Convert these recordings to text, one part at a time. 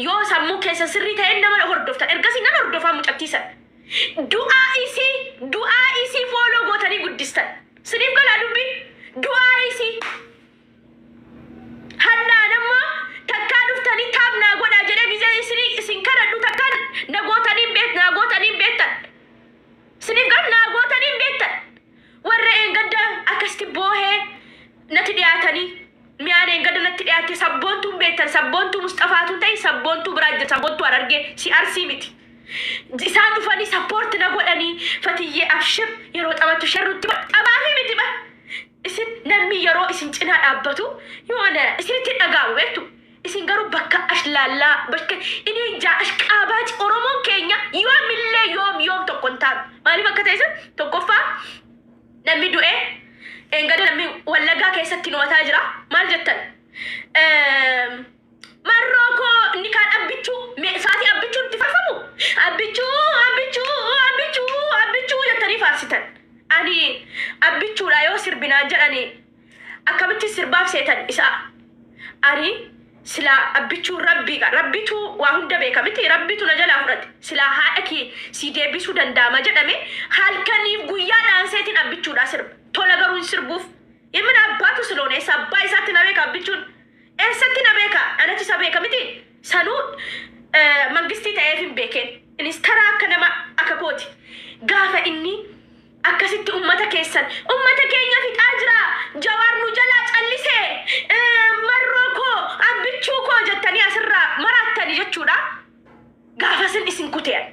Yoo sammuu keessa sirrii ta'een nama hordoftan, ergasii nan hordofaa mucattii san. Du'aa isii, du'aa isii follow gootanii guddistan. Siniif galaa dubbiin? Du'aa isii. Hadhaan ammoo takkaa dhuftanii tap naa godhaa jedhee gizee isinii isin kadhadhu takkaa na gootanii hin beek naa gootanii hin beektan. Siniif gal naa gootanii hin beektan. Warra eengadda akkasitti boohee natti dhiyaatanii mi'aan eengadda natti dhiyaatte sabboontuu hin beektan, sabboontuu Musxafaatu hin ta'in, sabboontuu biraa jira, sabboontuu Harargee si Arsii miti. Isaan dhufanii support na godhanii, "Fatiyyee, abshir, yeroo taphattu sherrutti taphaafii miti bar." Isin namni yeroo isin cinaa dhaabbatu yoona isinitti hin dhaga'amu, beektu. Isin garuu bakka ashlaallaa, bakka inni ijaa ashqaabaaci. Oromoon keenya yoomillee yoom yoom tokko hin taanu. Maaliif akka ta'e isin tokkoffaa namni du'ee eengada namni Wallaggaa keessatti numataa jira. Maal jettan? Marroo koo inni kaan Abbichuu faatii Abbichuun itti faarfamu. "Abbichuu, Abbichuu, Abbichuu, Abbichuu" jettanii faarsitan. Ani Abbichuudha yoo sirbinaan jedhani akkamitti sirbaaf seetan isa? Ani silaa Abbichuun Rabbii Rabbitu waa hunda beeka miti, Rabbitu na jalaa fudhate. Silaa haadha kee si deebisuu danda'ama jedhame halkaniif guyyaa dhaanseetiin Abbichuudhaa sirba. Tola garuu hin sirbuuf. Ilmi abbaatu siloon eessa abbaa isaatti na beeka? Abbichuun eessatti na beeka? Anatu isa beeka miti. Sanuu mangistii ta'eef hin beekeen. Ministeera akka nama akka kooti. Gaafa inni akkasitti ummata keessan, ummata keenya fixaa jira, Jawaar nu jalaa callisee, "Marroo koo, Abbichuu koo" jettanii asirraa maraattanii jechuudha. Gaafa isin isin kutean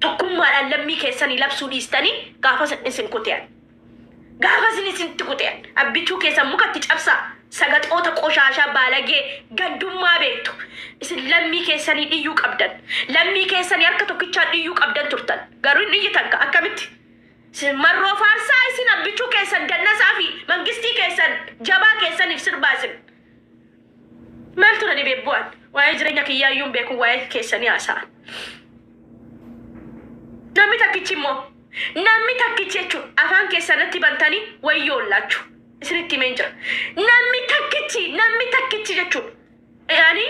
tokkummaadhaan lammii keessanii labsuu dhiistanii, gaafa isin isin kutean. Gaafa isin isinitti kutean Abbichuu keessan mukatti cabsaa, sagaxoota qoshaashaa baalagee gandummaa beektu. Isin lammii keessanii dhiyyuu qabdan. Lammii keessanii harka tokkichaan dhiyyuu qabdan turtan. Garuu hin dhiyyitan ka akkamitti? Isin Marroo faarsaa, isin Abbichuu keessan dannasaa fi mangistii keessan jabaa keessaniif sirbaa isin. Maaltu na dhibee bu'an? Waa'ee jireenya kiyyaayyuu hin beeku, waa'ee keessanii haasa'an. Namni takkichi immoo, namni takkichi jechuun afaan keessanatti bantanii wayyoollaachu. Isinitti himeen jira. Namni takkichi, namni takkichi jechuun. Yaani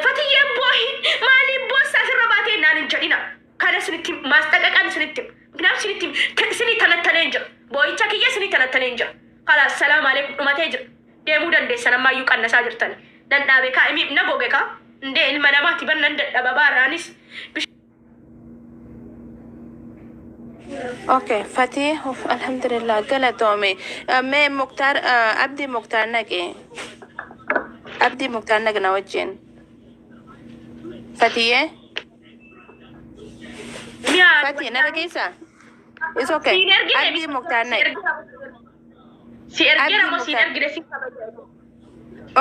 "Fatiyyeen boohin, maaliif boossa asirra baatee?" naan hin jedhina. Kana isinitti maasxaqaqaan isinitti hima. Kanaaf isinitti isinii tanattanee hin jira. Boo'icha kiyya isinii tanattanee hin jira. Kalaas, salaam aleekum, dhumatee jira. Deemuu dandeessan, ammaayyuu qannasaa jirtani. Nan dhaabe kaa, imi na goge kaa. Indee ilma namaati bar, nan dadhaba baaraanis. Okay, Fatih, uf, alhamdulillah, galatoome. Mee Muktaar, Abdii Muktaar naqi. Abdii Muktaar naqi na wajjin. Fatiyee, Mi'a Fatih, na dhageessaa? It's okay. Siin ergine. Abdii Muktaar naqi. Si ergeera Abdii moo siin Muktaar. ergine si kabaja.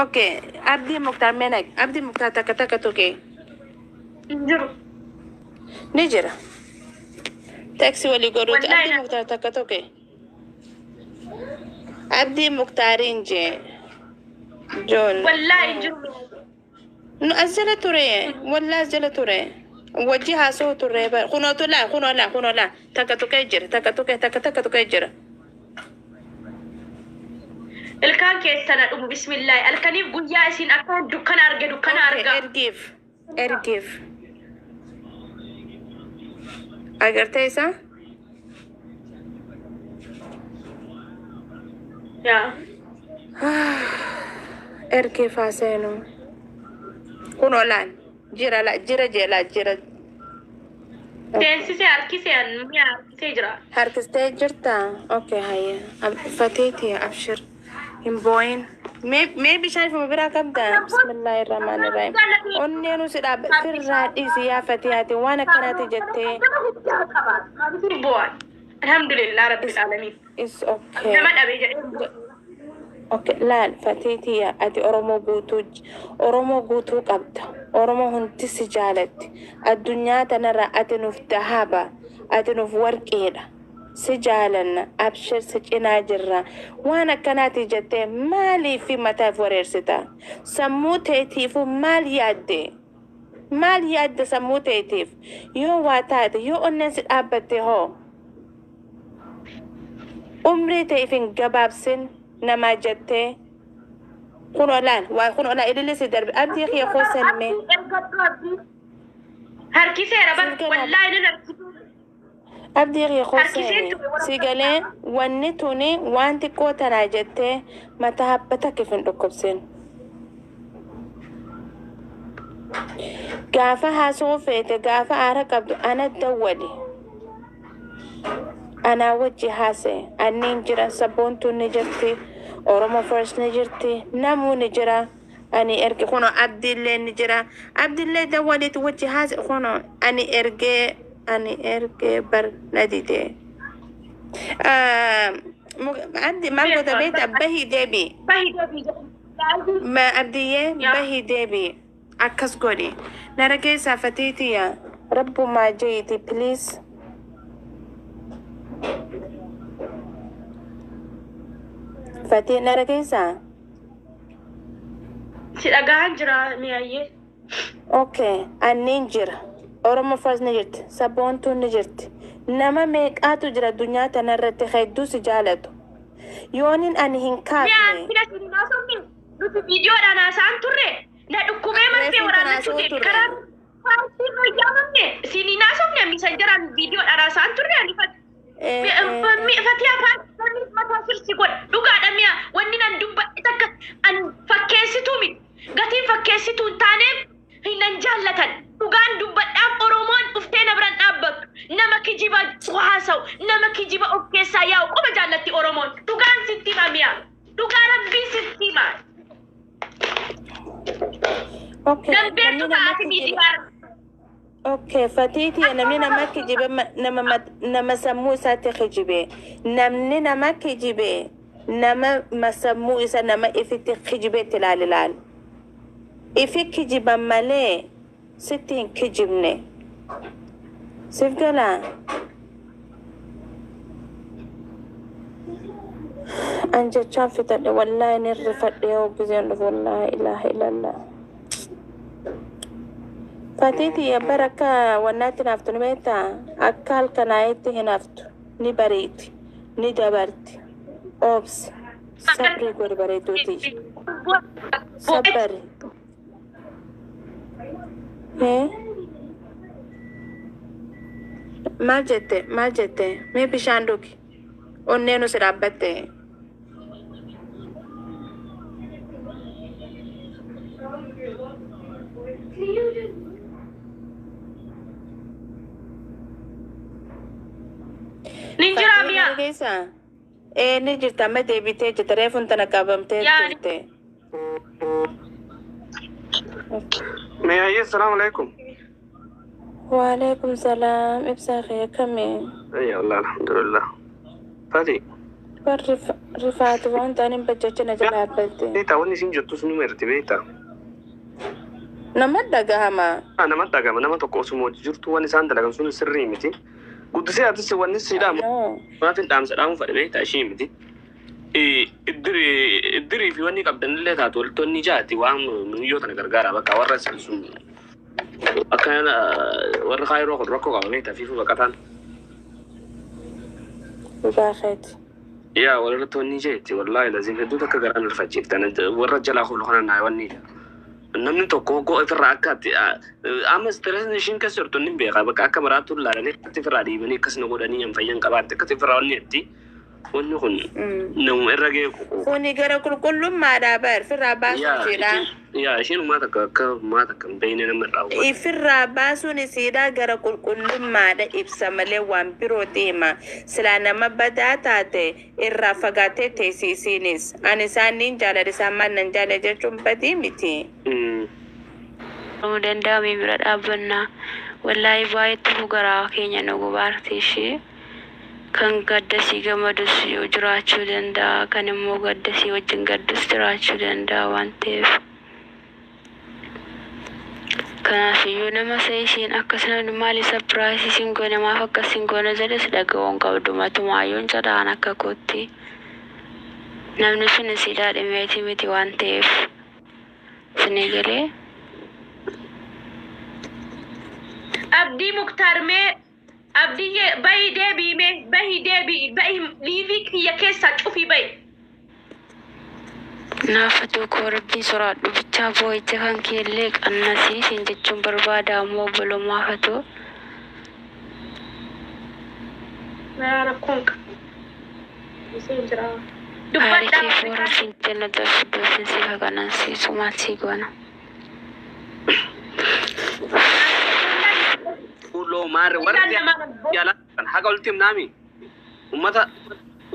Okay, Abdii Muktaar mee naqi. Abdii Muktaar takka takka tuqi. Hin jiru. Ni jira. Text walii godhuuti. Wallahi Abdii Muktaar takka tuqi. Abdii Muktaariin jee. Joon. Wallahi hin jiru. Nu as jala ture. Wallaa as jala ture. Wajji haasoo turre bar. Kunootu laa, kunoo laa, kunoo laa. Takka tuqee jira. Takka tuqee, takka takka tuqee jira. Ilkaan keessana dhumu, bismillaahi. Halkaniif guyyaa isin akka dukkana arge dukkana Okay, argaa. ergiif. Ergiif. Agartee isaa? Yaa. Ergiif haa seenu. Kunoo laal. Jira laa, jira jee laa, jira. Seensisee harkisee an mi'a harkisee jira. Harkistee jirta? Okay, hayya. Fateeti, abshir. Hin boo'in. Mee bishaan ifuma biraa qabda? Bismillahirrahmanirrahim. Onnee nu si dhaabba. Firraa dhiisi yaa Fatihaati. Waan akkanaati jettee. Nama guddaa qaba. Maaliif bo'an? Alhamdulillah rabbil alamin. It's okay. Nama dhabe jedhee. Okay, laal Fateetiya, ati Oromoo guutuu, Oromoo guutuu qabda. Oromoo hundi si jaalatti. Addunyaa tanarra ati nuuf dahaba. Ati nuuf warqeedha. Si jaalanna. Abshir, si cinaa jirra. Waan akkanaati jettee maaliif mataaf wareersita? Sammuu teetiifuu maal yaadde? Maal yaadde sammuu teetiif? Yoo waa taate, yoo onneen si dhaabbatte hoo? Umrii ta'eef hin gabaabsin namaa jettee. Kun olaal waa kun olaa ililli si darbe abdii kiyya koo sanime. Harkiseera bar Siif gala. Wallaahi nan harkisuu. Abdii kiyya koo Harkisee seeni. ture warra Si galee wanni tuni waan xiqqoo tanaa jettee mataa habbata kif hin dhukkubsin. Gaafa haasoo feete gaafa aara qabdu ana dawwali. Anaa wajji haasa'e. Anniin jira, sabboontuun ni jirti, Oromo First ni jirti, namuu ni jira. Ani erge kuno abdiillee ni jira. Abdiillee dawwaliitu wajji haasa'e kuno ani ergee bar na dide. Abdi maal goota beektaa bahii deebii. Bahi deebii jedhu. Ma abdiyyee Yaa. Bahii deebii akkas godhi. Nara keessaa fatiitiya. Rabbumaa jeeti please. Fatii nara keessaa. Si dhagahan jira mi'aayyee. Okay, anniin jira. Oromo First ni jirti. Sabboontuun ni jirti. Nama meeqaatu jira addunyaa tanarratti hedduu si jaalatu. Yoonin ani hin Mi'aan kaafne. sila siin haasofne nuti viidiyoodhaan haasa'an turre na dhukkubee marfee Reefuun waraannachuu tanaasoo deeme turre. karaa paartii nu yaamamne siin hin haasofne misanjaraan viidiyoodhaan haasa'an turre ani fatii afaan mataa sirsi godha dhugaadha mi'a wanni nan dubbadhe takka an fakkeessituu miti gatiin fakkeessituu hin taaneef hin nan jaallatan dhugaan dubbadhaaf Oromoon dhuftee na biran dhaabbattu nama kijiba haasa'u nama kijiba of keessaa yaa'u qofa jaallatti Oromoon dhugaan sitti hima mi'a dhugaa rabbii sitti hima. Okay, Nan namni beektu nama taate kijiba. miidiyaa. Okay, fatiiti namni nama kijibe nama sammuu isaatti kijibe. Namni nama kijibe nama sammuu isa nama ifitti kijibetti ilaali ilaali. Ifi kijiban malee sitti hin kijibne. Siif galaa? An jechaan fixadhe wallaahi ni rifadhe yoo gizeen dhufu wallaahi ilaaha illallah. Fatiiti bara akka wannaatti hinaaftu ni beektaa? Akka halkanaayetti hinaaftu ni bariiti ni dabarti. Obsi sabrii godhi bareeduuti. Sabbari. Hee? Maal jette maal jette mee bishaan dhugi onnee nu si dhaabbatte. Nin jira Fatii mi'a. mana keessa? Ee ni jirta amma deebitee jirta reefuun tana qabamtee Yaa. turte. Mi'aayyee, salaamu alaikum. Waalaikum salaam ibsaa kee akkamii? Ayya wallah alhamdulillah. Fati, Bar rifaatu waan ta'an hin bajjachina jala dhaabbatte. Beektaa wanni isin jettu sun numa irti beektaa. Nama dhagahama. Nama dhagama nama tokko osuma hojii jirtu wanni isaan dalagan sun sirrii miti. Guddisee atis wanni si dhaamu No. maaf hin dhaamsa dhaamuu fedhe beektaa ishii miti. Iddirii fi wanni qabdanillee taatu waltoonni jaati waan muyyoo tana gargaara bakka warra isin sun akka warra kaayiroo kun rakkoo qaba beektaa fiifuu baqataan. Dhugaa keeti. Yaa walirratti wanni jeetti wallaahi laziim hedduu takka garaan irfachiiftan warra jalaa hulu kana naa wanni namni tokko hoggoo ofirraa akka ati amma stress ishiin keessa jirtu ni beeka bakka akka maraattu ilaalanii akkatti ofirraa dhiibanii akkas na godhanii hin fayyan qabaatte akkatti ofirraa wanni jetti wanni kun namuma irra ga'e kuku. Kuni gara qulqullummaadhaa bar firraa baasuun isiidha. Yaa ishiin uumaa takka akka uumaa takka hin beekne nama irraa hubatu. Ifirraa baasuun isiidha gara qulqullummaadha ibsa malee waan biroo deema. Silaa nama badaa taate irraa fagaatee teessi isiinis. Ani isaan niin jaaladha isaan maal nan jaaladha jechuun badii miti. Ta'uu danda'ame bira dhaabbannaa. Wallaahi baay'eetu garaa keenya nu gubaarti ishee. Kan gaddasii gammadus yoo jiraachuu danda'a. Kan immoo gaddasii wajjin gaddus jiraachuu danda'a waan ta'eef. Kanaaf iyyuu nama isa isheen akkas maali surprise isin goone maaf akkas hin goone jedhes dhaga'uu hin qabdu matumaayyuun jedhaan akka kootti. Namni sun isiidhaa dhimeetii miti waan ta'eef. Isinii galee? Abdii Muktaar mee Abdiyyee bahi deebii mee bahi deebii bahi liivii kiyya keessaa cufii bahi. Naafatu koo rabbiin soraadhu bichaa boo'icha kan keellee qannasii siin jechuun barbaada ammoo obbolummaa fatoo. Rakkoon qabu. Isheen jira. Haali Dubbadhaa kee foo rabbiin jannata firdoosin si haqanansiisu maal sii goona. Fuuloo maarre warri jaalaa haqa olti himnaami.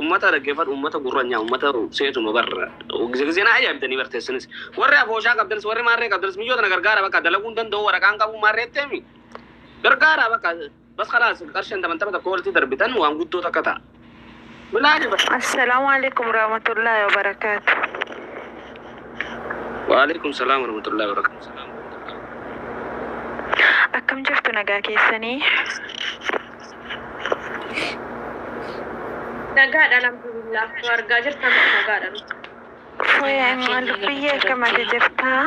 Ummata dhaggeeffadhu, ummata gurranyaa, ummata seetuma barra. Gisee na ajaa'ibdanii barteessinis. Warri afooshaa qabdanis, warri maarree qabdanis miyyoota na gargaara bakka dalaguu hin danda'u, waraqaan qabu maarreetteemi. Gargaara bakka bas khalaas qarshan 50 tokko walitti darbitan waan guddoo takka ta'a. Bilaaji bara. Assalaamu alaikum warahmatullahi wabarakatuh. Waalaikum salaam warahmatullahi wabarakatuh. Akkam jirtu, nagaa keessanii? Nagaadha, alhamdulillah. Nu argaa jirtan, nagaadha. Fooyya'e maal biyya akkamati jirtaa?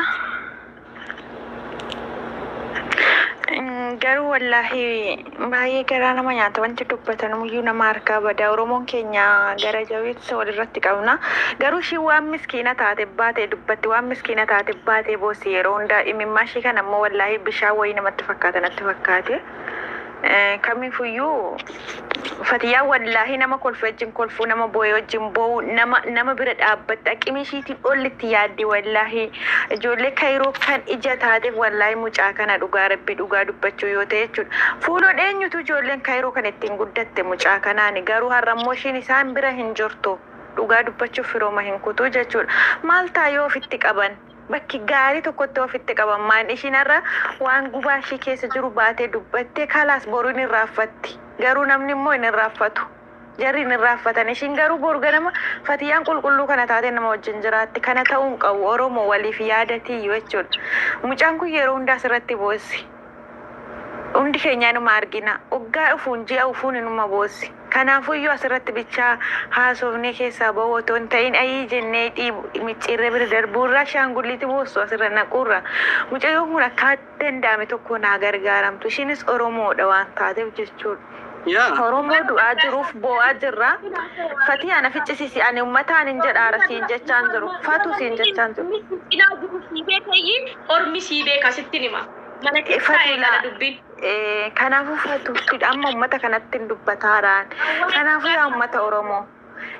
Garuu wallaahi baay'ee garaa nama nyaata, wanti dubbatan iyyuu nama harkaa bada. Oromoon keenya gara jabeessa walirratti qabna. Garuu ishii waan miskiina taate baatee dubbatti, waan miskiina taate baatee boossi yeroo hundaa. Imimmaa ishii kana immoo wallaahi bishaan wayii namatti fakkaata, natti fakkaate. Kamiifuyyuu Fatiyaan wallaahi nama kolfe wajjin kolfuu, nama boo'e wajjin boo'u, nama bira dhaabbatte, aqimii ishiitiin olitti yaaddi. Wallaahi ijoollee Kaayiroo kan ija taateef wallaahi mucaa kana, dhugaa rabbi, dhugaa dubbachuu yoo ta'e jechuudha. Fuuloon eenyutu ijoolleen Kaayiroo kan ittiin guddatte mucaa kanaani. Garuu har'a immoo ishiin isaan bira hin jirtu. Dhugaa dubbachuuf firooma hin kutuu jechuudha. Maal ta'a yoo ofitti qaban? Bakki gaarii tokkotti ofitti qaban maan ishiin har'a waan gubaa ishii keessa jiru baatee dubbattee kalaas boruu hin irraanfatti. Garuu namni immoo hin irraanfatu. Jarri hin irraanfatan. Ishiin garuu boru ganama Fatiyaan qulqulluu kana taatee nama wajjin jiraatti. Kana ta'uu hin qabu. Oromoo waliif yaadatiyyuu jechuudha. Mucaan kun yeroo hundaa asirratti boossi. Hundi keenya inuma argina. Waggaa dhufuun, ji'a dhufuun inuma boossi. Kanaafuyyuu asirratti bichaa haasofnee keessaa bahuu otoo hin ta'in, ayii jennee dhiibu micciirree bira darbuurraa, shaangulliitti boossu asirra naquurra. Mucayyoon kun akka danda'ame tokko naa gargaaramtu. Ishiinis Oromoodha waan taateef jechuudha. Yaa. Oromoo du'aa jiruuf boo'aa jirra. Fatii ana ficcisiisi, ani uummataan hin jedhaara, siin jechaan jiru. Fatu siin jechaan jiru. Cinaa jiru sii beekayyi, ormi sii beeka, sittin hima. Mana keessaa Fatuu eegala laa. dubbiin. Kanaafuu Fatu amma uummata kanatti hin dubbataaraan. Kanaafuu yaa uummata Oromoo,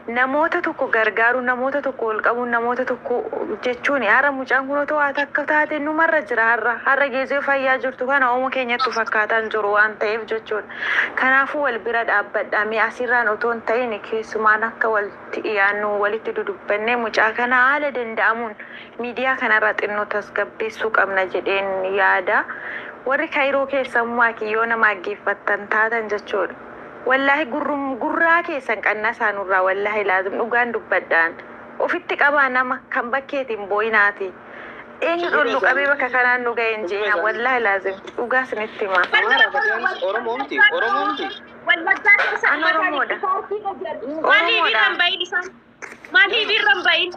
namoota tokko gargaaruu, namoota tokko ol qabuun, namoota tokko jechuun har'a mucaan kun otoo haa takka taate numarra jira har'a. Har'a geezee fayyaa jirtu kana Oromoo keenyatti fakkaataan jiru waan ta'eef jechuudha. Kanaafuu wal bira dhaabbadha. Mee asirraan otoo hin ta'in keessumaan akka walitti dhiyaannu walitti dudubbannee mucaa kana haala danda'amuun miidiyaa kanarra xinnoo tasgabbeessuu qabna jedheen yaada. Warri Kaayiroo keessammaa kiyyoo nama dhaggeeffattan taatan jechuudha. Wallaahi gurraa keessan qannasaa nurraa, wallaahi laazim dhugaan dubbadhaan. Ofitti qabaa nama kan bakkeetiin boo'inaati. Eenyu dhollu qabee bakka kanaan nu ga'e hin jeena, wallaahi laazim dhugaa isinitti hima. Amaara Fatiyaanis Oromoo miti, Oromoo miti. Wallaggaa keessa An Oromoodha. Maaliif Oromoodha. irra hin bahin isaan? Maaliif irra hin bahin?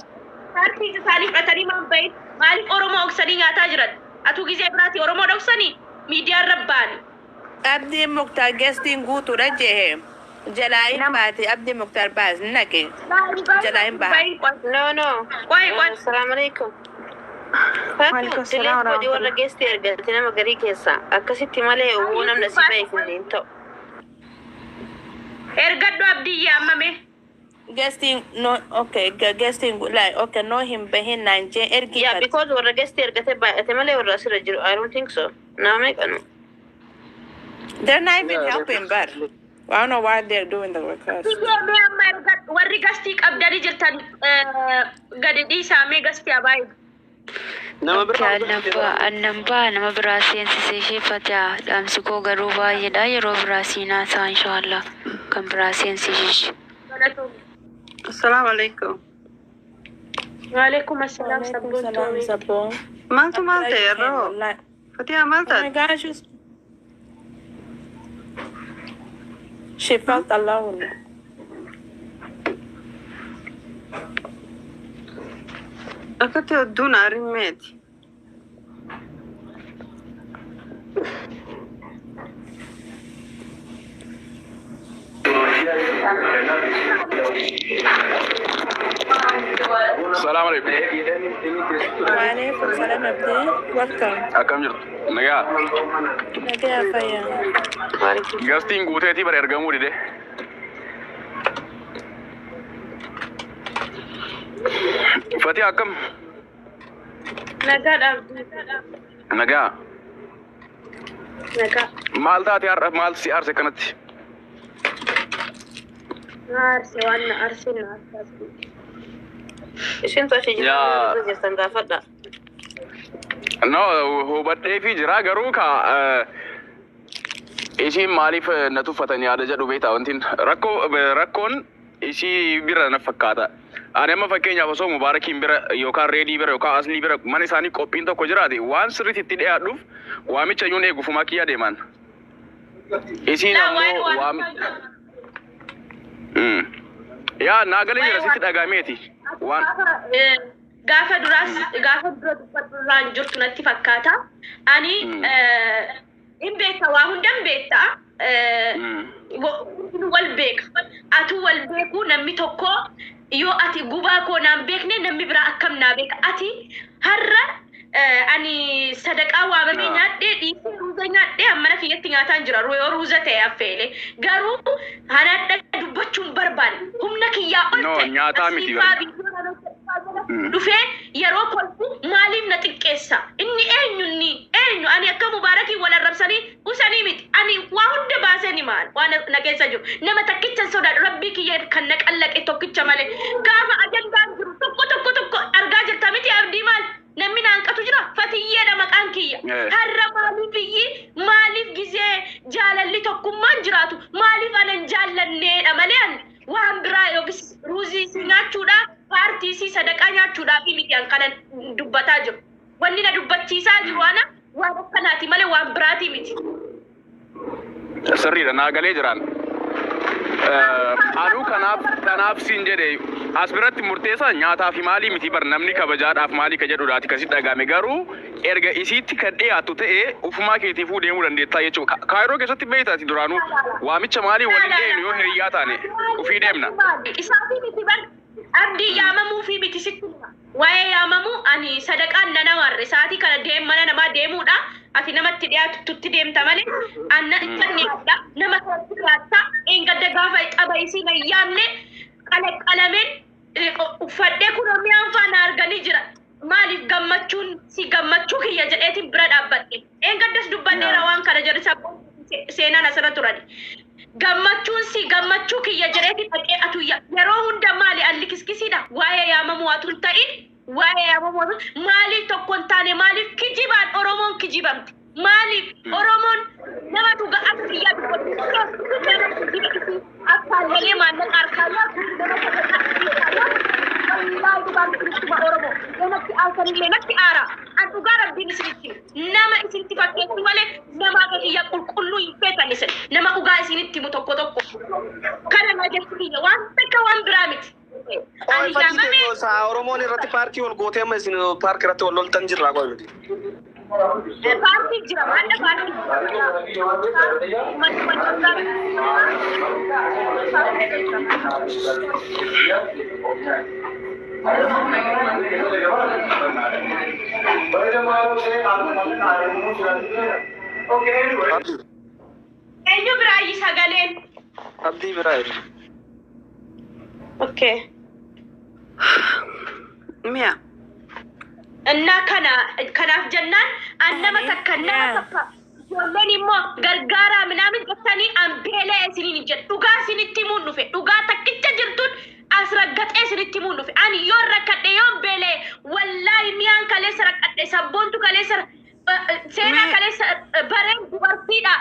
Paartii isaanii fudhatanii maan bahin? Maaliif Oromoo dhoksanii nyaataa jiran? Atuu gizee biraati Oromoo dhoksanii miidiyaa irra ba'ani. Abdiin Muktaar geestiin guutuudha jee. Jalaa hin baate, Abdiin Muktaar baas naqe. Jalaa hin baha. No. Qoy qoy. Assalamu alaikum. Waalaikum Faatu, salaam dilee godhi warra warahmatullah. geessi argate nama garii keessaa. Akkasitti malee owwuu namni si ba'e kun hin ta'u. Ergadhu Abdiyyaa amma mee. Geestiin no, okay, geestiin like okay, no, hin bahin naan jee ergi. Yeah, because warra geessi argate baay'ate malee warra asirra jiru. I don't think so. Nama meeqa nu? They're not even helping, but I don't know why they're doing the request. Abdiyyee, mee amma ergadhu, warri gastii qabdanii jirtan gadi dhiisaa, mee gastii abaayee. Nama biraa. Annan ba'a, nama biraa seensisee ishee fataa. Dhaamsi koo garuu baay'eedha, yeroo biraa siinaa isaa inshaallah kan biraa seensisee. Assalaamu alaikum. Waalaikum assalaam. Waalaikum salaam. Sabboontuu. Sabboon. Maaltu maal ta'e yeroo? Fatihaa, maal Oh my taate? gosh, she felt alone. Akkatti hedduun arimmeeti. Salaam alaikum. Waalaikum salam Abdii. Welcome. Akkam jirtu? Nagaa. Nagaa fayyaa. Gastiin guuteetii bara ergamuu dide. Fatii akkam? Nagaadha Abdii. Nagaa. Nagaa. Maal taate har'a maal si aarse kanatti? Na aarse waan na aarse na aarse Abdii. Isheen to'achi Yaa. jirtu jirtan gaafadha. No, hubadhee fi jira garuu ka isiin maaliif na tuffatan yaada jedhu beektaa wantiin rakkoo rakkoon isii bira na fakkaata. Ani amma fakkeenyaaf osoo Mubaarakiin bira yookaan Reedii bira yookaan Aslii bira mana isaanii qophiin tokko jiraate waan sirriitti itti dhiyaadhuuf waamicha iyyuu eegufumaa kiyya deeman. Isiin Laa waa'ee ammoo waam. waamichaa Yaa naa galee jira sitti dhagameeti. Waan Gaafa duraas gaafa dura dubbadhu irraan jirtu natti fakkaata. Ani hin beekta, waa hunda hin beekta. Hundinuu wal beeka. Atuu wal beeku namni tokko yoo ati gubaa koo naan beekne namni biraa akkam naa beeka. Ati har'a ani sadaqaa waamamee nyaadhee dhiisee ruuza nyaadhee mana kiyyatti nyaataan jira yoo ruuza ta'e affeele. Garuu hanadha dubbachuun barbaanne humna kiyyaa ol No, ta'e nyaataa miti asii faa bari. viidiyoo kana dhufee yeroo kolfu maaliif na xiqqeessa? Inni eenyu inni eenyu? Ani akka Mubaarakii wal arrabsanii usanii miti. Ani waa hunda baasee ni maal waan na keessa jiru. Nama takkicha hin sodaadhu rabbii kiyya kan na qallaqe tokkicha malee. Gaafa ajandaan jiru tokko tokko tokko argaa jirta miti Abdii maal? Namni naan qatu jira Fatiyyeedha maqaan kiyya. Har'a maaliif biyyi maaliif gizee jaalalli tokkummaan jiraatu maaliif ana hin jaallanneedha malee an waan biraa yookiis ruuzii si nyaachuudha paartii si sadaqaa nyaachuudhaaf miti an kana dubbataa jiru. Wanni na dubbachiisaa jiru ana waan akkanaati malee waan biraatii miti. Sirriidha naa galee jiraan. Anuu kanaaf siin jedhe as biratti murteessaa nyaataa fi maalii miti bar namni kabajaadhaaf maalii ka jedhudhaati kasi dhagame garuu erga isiitti kan dhiyaatu ta'e ufumaa keetiifuu deemuu dandeettaa jechuudha. Kaayiroo keessatti beektaati duraanuu waamicha maalii waliin deemnu yoo hiriyyaa taane ufii deemna. Isaatii miti bar Abdii yaamamuu fi miti sitti hima. Waa'ee yaamamuu ani sadaqaan nana warre sa'aatii kana deem mana namaa deemuudha. Ati namatti dhiyaatu tutti deemta malee anna ittan dhiyaadha. Nama kanatti dhiyaatta eengadda gaafa xaba isii na hin yaamne qalaqqalameen uffadhee kunoo mi'aan faana arganii jira. Maaliif gammachuun si gammachuu kiyya jedheetiin bira dhaabbadhe. Eengaddas dubbadheera waan kana jedhu sabboon seenaan asirra turani. Gammachuun si gammachuu kiyya jedheetiin dhaqee atu yeroo hunda maali alli kiskisiidha. Waa'ee yaamamuu atu hin ta'in waa'ee yaamamuu atu maaliif tokko hin taane maaliif kijibaan Oromoon kijibamte. Maaliif Oromoon nama dhuga akka kiyyaa dubbatu nama kijiba isii akkaalee maallaqa harkaa nyaatu nama sadaqaa harkaa nyaatu wallaahi dhugaan isinitti hima Oromoo namatti aarsanillee natti aara. An dhugaa rabbiin isinitti himu. Nama isinitti fakkeessu malee nama akka kiyya qulqulluu hin feetan isin. Nama dhugaa isinitti himu tokko tokko. Kana na jechuu kiyya waan takka waan biraa miti. Ani Qoy fakkii yaamame ta'e saa Oromoon irratti paarkii wal gootee amma isin paarkii irratti wal loltan jirra qoy miti. Paarkii jira maalla paarkii jira. Uummanni wal loltaa Eenyu biraayi sagaleen? Abdii biraa jiru. Okay. Mi'a. እና kana kanaaf jennaan an nama takka nama takka ijoolleen immoo gargaaraa minaamin jettanii an beelee isiniin hin jedhu dhugaa isinitti himuun dhufe dhugaa takkicha jirtuun as raggaxee isinitti himuun dhufe ani yoon rakkadhe yoon beelee wallaahi miyaan kaleessa rakkadhe sabboontu kaleessa seenaa kaleessa bareen dubartiidha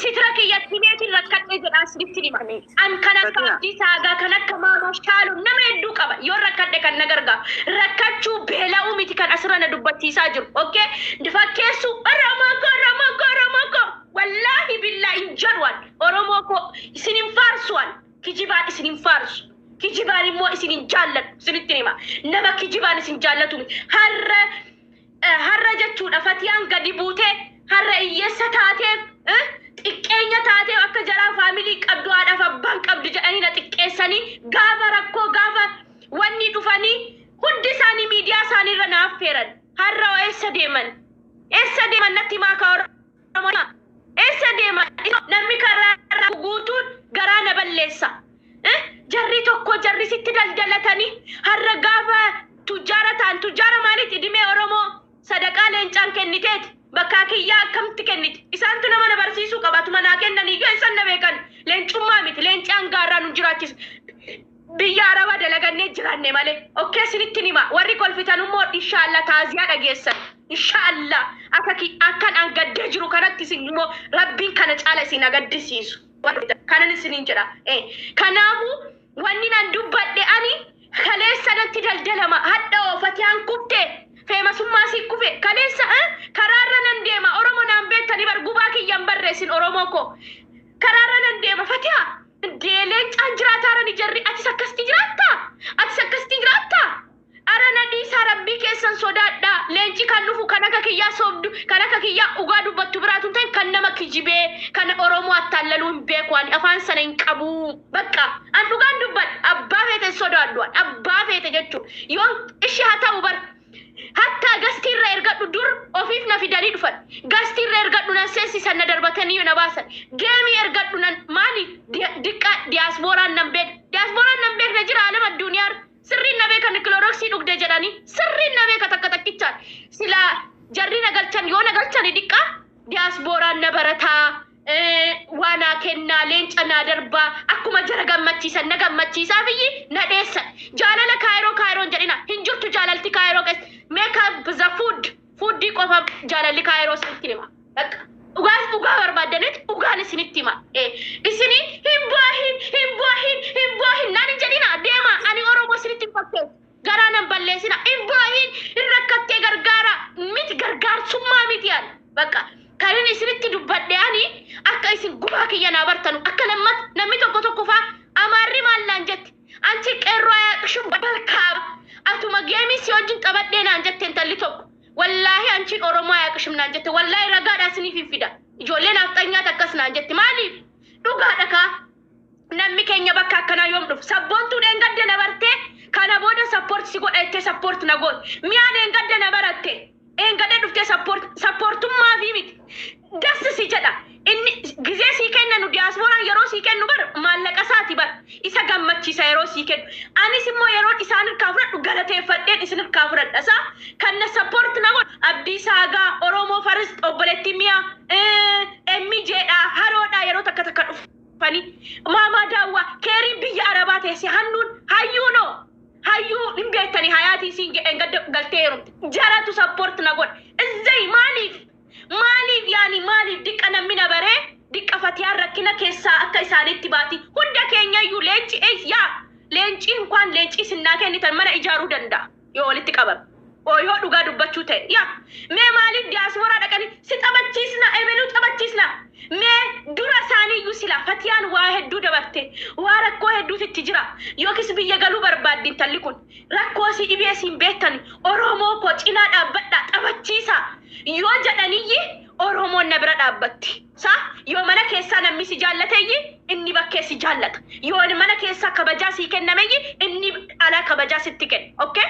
sitira kiyyatti meetiin rakkadhe jedha isinitti hima an kan akka Fatiha. Abdii Saagaa kan akka Maamoo Shaalu nama hedduu qaba yoon rakkadhe kan na gargaaru rakkachuu beela'uu miti kan asirra na dubbachiisaa jiru okay fakkeessu Oromoo koo Oromoo koo Oromoo koo wallaahi billaa hin jedhu an Oromoo koo isin hin faarsu an kijibaan isin hin faarsu kijibaan immoo isin hin jaalladhu isinitti hima nama kijibaan isin jaallatu miti har'a har'a jechuudha Fatiyaan gadi buutee har'a hiyyeessa taateef xiqqeenya taateef akka jaraa faamilii qabdu haadhaaf abbaan qabdu jedhanii na xiqqeessanii gaafa rakkoo gaafa wanni dhufanii hundi Eessa deeman? Eessa deeman natti himaa kaa Oromoo? Eessa deeman? Namni karaa irraa guutuun garaa na balleessa. Eh? Jarri tokko jarri sitti daldalatanii har'a gaafa tujjaara ta'an tujjaara maaliiti dhimee Oromoo sadaqaa leencaan kenniteeti. Bakkaa kiyyaa akkamitti kenniti? Isaantu nama na barsiisuu qabatu manaa kennan iyyuu isaan na beekan. Leencummaa miti leencaan gaarraa nu jiraachisa. Biyya Arabaa dalagannee jiraanne malee. Okay, isinitti hima. Warri kolfitan immoo inshaallah taaziyaa dhageessan. Inshaallah akka akkan an gaddee jiru kanatti isin immoo Rabbiin kana caala isin agaddisiisu. Kanan isiniin jedha. Kanaafuu wanni nan dubbadhe ani kaleessa natti daldalama hadha oofatiyaan kufte feemasummaa si kufe kaleessa karaarra nan deema. Oromoo naan beektanii bar gubaa kiyyan barreessin Oromoo koo karaarra nan deema. Fatiha leencaan jiraataarani jarri atis akkasitti jiraattaa, atis akkasitti jiraattaa? Ara na dhiisaa, Rabbii keessan sodaadhaa. Leenci kan dhufu kan akka kiyyaa sobdu, kan akka kiyyaa dhugaa dubbattu biraatu hin ta'in, kan nama kijibee kan Oromoo attaallaluu hin beeku. Ani afaan sana hin qabu. Bakka an dhugaan dubbadha, abbaa feete sodaadhu, an abbaa feete jechuudha. Yoon ishee haa ta'u bar hatta gastiirra ergadhu dur ofiif na fidanii dhufan. Gastiirra ergadhu nan seensisan, na darbatanii na baasan. Geemii ergadhu nan maali diqqa diyaaspooraan nan beek, diyaaspooraan nan beekne jira alama addunyaa sirriin na beekan. Kiloroksii dhugde jedhanii sirriin na beeka takka takkichaan. Silaa jarri na galchan yoo na galchani diqqa diyaaspooraan na barataa waa naa kennaa, leenca naa darbaa, akkuma jara gammachiisan na gammachiisaa biyyi na dheessan. Jaalala Kaayiroo Kaayiroon jedhina hin jirtu. Jaalalti Kaayiroo keessa make up the food foodii qofa jaalalli Kaayiroo isinitti hima. Bakka dhugaa dhugaa barbaaddanitti dhugaan isinitti hima. Isini hin bu'ahin, hin bu'ahin, hin bu'ahin naan hin jedhina. Deema, ani Oromoo isinitti hin fakkeessu. Garaa nan balleessina. Hin bu'ahin, hin rakkattee gargaara miti, gargaarsummaa miti. Ani bakka kan inni isinitti dubbadhe ani akka isin gubaa kiyya naa bartanu akka lammat namni tokko tokko faa Amaarri maallaan jetti, "Anchi qeerroo ayaaqishum balkaa atuma geemii si wajjin taphadhee" naan jette intalli tokko. Wallaahi anchiin Oromoo ayaaqishum naan jette. Wallaahi ragaadhaa isiniif hin fida. Ijoollee naafxanyaat akkas naan jette. Maaliif? Dhugaadha kaa. Namni keenya bakka akkanaa yoom dhufu? Sabboontuu dheengadda na bartee kana booda support si godha jettee support na goote. Mi'aa dheengadda na baratte. Dheengadda dhuftee support supportummaa fi miti. Dassi si jedha. Inni gizee sii kennanu diyaaspooraan yeroo sii kennu bar maallaqa isaati bar isa gammachiisa yeroo sii kennu. Anis immoo yeroo isaan harkaa fudhadhu galateeffadheen isin harkaa fudhadha. Isaa kan na support na godhu Abdii Saagaa, Oromoo First, obboleettii Mi'a, Emmi jedha, haroodha yeroo takka takka dhufanii. Maamaa daawwaa, keerii biyya Arabaa teesse hannuun hayyuunoo. Hayyuu hin beektanii hayaatii siin jedheen gadda galtee heerumte. Jaratu support na godha. Izzay maaliif? Maaliif yaani maaliif diqqa namni na baree diqqa Fatiyaan rakkina keessaa akka isaaniitti baati. Hunda keenyayyuu leenci ees yaa leenci inkwaan leenci isinnaa kennitan mana ijaaruu danda'a yoo walitti qabame. Oo yoo dhugaa dubbachuu ta'e yaa mee maaliif diyaaspooraa dhaqanii si taphachiisna, ebeluu taphachiisna? Mee dura isaaniiyyuu sila Fatiyaan waa hedduu dabarte, waa rakkoo hedduutu itti jira yookiis biyya galuu barbaaddi intalli kun rakkoo si dhibee siin beektan. Oromoo koo cinaa dhaabbadhaa taphachiisa yoo jedhaniyyi Oromoon na bira dhaabbatti. Sa yoo mana keessaa namni si jaallateeyyi inni bakkee si jaallata. Yoo mana keessaa kabajaa sii kennameyyi inni alaa kabajaa sitti kenna. Okay,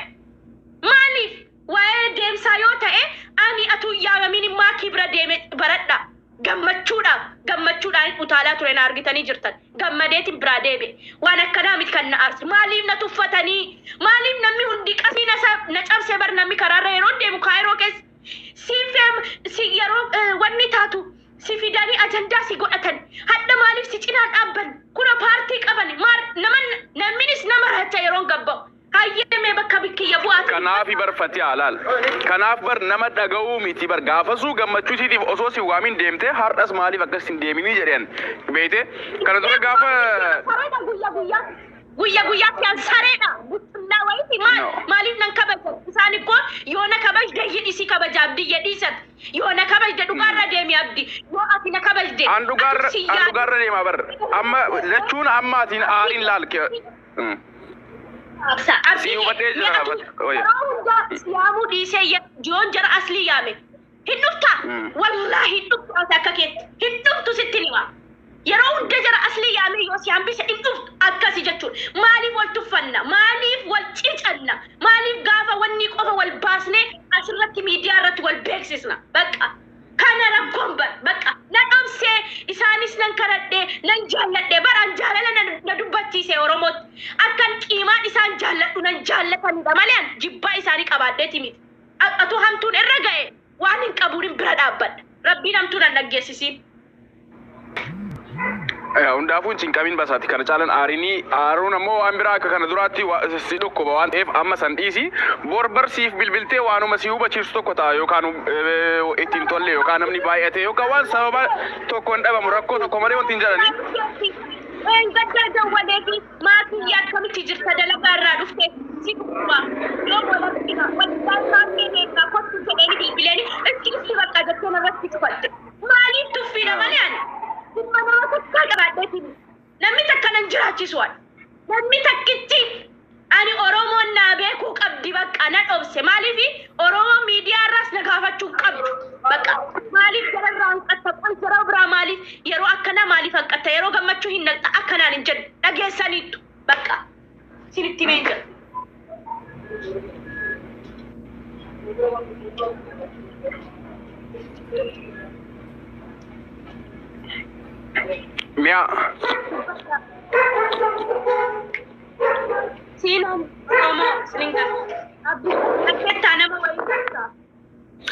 maaliif waa'ee deemsaa yoo ta'e ani atuu yaamamin maakii bira deeme baradha. Gammachuudhaaf gammachuudhaan utaalaa ture na argitanii jirtan. Gammadeetiin biraa deebi'e. Waan akkanaa miti kan na aarse. Maaliif na tuffatanii? Maaliif namni hundi qasii na cabsee bar namni karaarra yeroo deemu Kaayiroo keessa si feem si yeroo wanni taatu si fidanii ajandaa si godhatan. Hadha maaliif si cinaan dhaabban? Kuna paartii qaban maar nama namninis nama racha yeroon gabba'u. Hayyee mee bakka bikkiyya bu'aati. Kanaafi bar Fatiha laal. Kanaaf bar nama dhaga'uu miti bar gaafasuu gammachuu isiitiif osoo si waamin deemtee har'as maaliif akkas hin deeminii jedheen beeyte kana dura gaafa. Sareedha guyya guyyaa. Guyya guyyaatti an sareedha. Buchullaa wayiiti maal No. maaliif nan kabajan? Isaan ikkoo yoo na kabajde hidhi si kabaja Abdii jedhiisat. Yoo na kabajde dhugaarra deemi Abdi. Yoo ati na kabajde. An dhugaarra ati si an yaadu. dhugaarra deemaa bar amma jechuun amma atiin aariin laal. Si hubadhee jira, wayya. Yeroo hundaa siyaamuu dhiisee yoon jara aslii yaame. Hin dhuftaa? Wallaahi hin dhuftu ati akka keetti. Hin dhuftu sitti hima. Yeroo hunda jara aslii yaame yoo si hambise hin dhuftu akkasi jechuudha. Maaliif wal tuffanna? Maaliif wal cicanna? Maaliif gaafa wanni qofa wal baasnee asirratti miidiyaa irratti wal jaallatanidha malee an jibbaa isaanii qabaadheeti miti. Atoo hamtuun irra ga'e waan hin qabuun bira dhaabbadha. Rabbiin hamtuun an dhaggeessisiin. Hundaafuu hin cinqamin basaati kana caalan aarinii aaruun ammoo waan biraa akka kana duraatti si dhukkuba waan ta'eef amma san dhiisi bor barsiif bilbiltee waanuma si hubachiisu tokko ta'a yookaan ittiin tolle yookaan namni baay'ate yookaan waan sababa tokko hin dhabamu rakkoo tokko malee wanti hin jedhanii. Gaddaa dawwaleefi maatii akkamitti jirta dalagaa irraa dhufte si dhukkuba yoo walakkina waldaa maatii deemna kottu jedheeni bilbileeni itti itti bakka jettee narratti cufatte. Maaliif tuffiidha malee ani dhimma nama takkaa qabaadheetiin namni takka nan jiraachisu ani. Namni takkichi ani Oromoon naa beekuu qabdi bakka na dhobse. Maaliif Oromoon miidiyaa irraas na gaafachuu qabdu bakka maaliif jararraa hanqatta qoy jara biraa maaliif yeroo akkanaa maaliif hanqatta yeroo gammachuu hin naqxa akkanaan hin jedhu dhageessaniittu bakka sinitti himeen jira. Mi'a. Siinoon Oromoo sinin gala. Abdii akkataa nama wayii takka.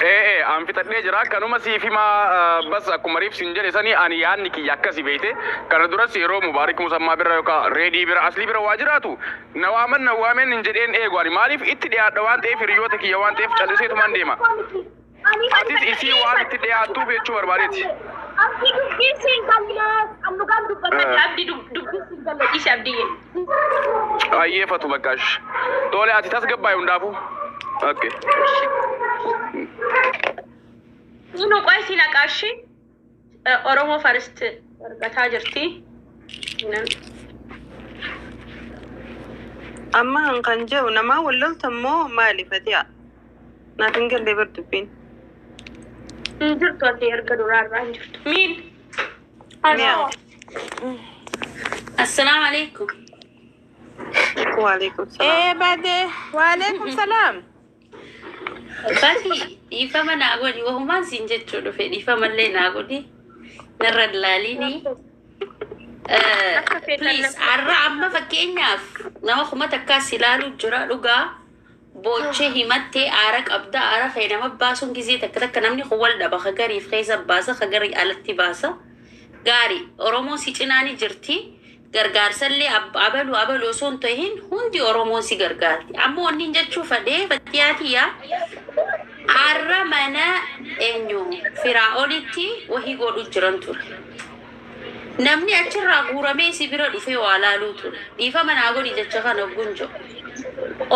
Ee an fixadhee jira kanuma siif himaa bas akkuma riif sin jedhe sanii ani yaadni kiyya akkasi beeyte kana duras yeroo Mubaarik Musammaa bira yookaan Reedii bira Aslii bira waa jiraatu na waaman na waameen hin jedheen eegu ani maaliif itti dhiyaadha waan ta'eef hiriyoota kiyya waan ta'eef calliseetumaan deema. Atis isii waan itti dhiyaattuuf jechuu barbaadeeti. Abdii dubbii siin galle an dhugaan dubbata abdii dubbii siin galle dhiisi abdiyyee. Ayyeeffatu bakkaash. Tole ati tasgabbaa'e hundaafuu. Okay. Siinoo qoy siin haqaashi Oromoo First argataa jirti. Amma kan jedhu namaa wal lolta immoo maali Fatiha? Naaf hin galle bar dubbiin. Hin jirtu ati erga duraa irraa hin jirtu. Miin. Mi'a. Assalaamu alaikum. Waalaikum salaam. Ee badee waalaikum salaam. Bati dhiifama naa godhi wahumaan siin jechuu dhufe dhiifamallee naa godhi narra ilaaliini. Please har'a amma fakkeenyaaf nama 1000 ilaaluu jira dhugaa boochee himattee aara qabda aara kee nama baasuun gizee takka takka namni kun wal dhaba ka gariif keessa baasa ka garii alatti baasa. Gaarii Oromoon si cinaani jirti. Gargaarsallee abalu abalu osoo hin tahin hundi Oromoon si gargaarti. Amma wanni hin jechuu fadhee fattiyaatiyyaa har'a mana eenyu firaa olitti wahii godhu jiran ture. Namni achirraa guuramee si bira dhufee waa laaluu ture. Dhiifama naa godhi jecha kana gunjo.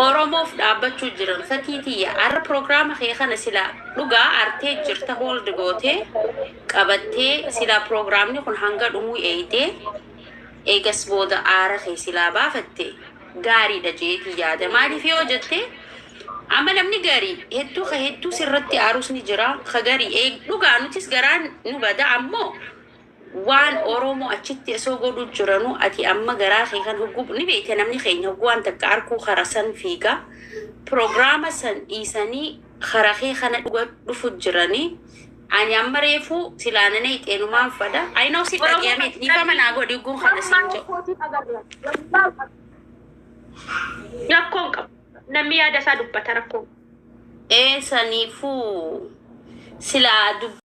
Oromoof dhaabbachuu jiran fatiitiyya har'a piroogiraama kee kana sila dhugaa artee jirta hold gootee qabattee sila piroogiraamni kun hanga dhumuu eeyitee eegas booda aara kee silaa baafatte gaariidha jeetii yaada. Maaliif yoo jette amma namni gaarii hedduu ka hedduu sirratti aarus ni jira ka garii dhugaa nutis garaan nu bada ammoo waan Oromoo achitti osoo godhu jiranu ati amma garaa kee kan hogguu ni beekte namni keenya hogguu waan takka arkuu kara san fiiga piroogiraama san dhiisanii kara kee kana dhuga dhufu jiranii ani amma reefu silaananee xeenumaan fada ayinoo si dhagayame dhiifama naa godhi hogguun kana siin jedhu. Rakkoon qabu. Namni yaada isaa dubbata rakkoon. Ee saniifuu silaa dubbii.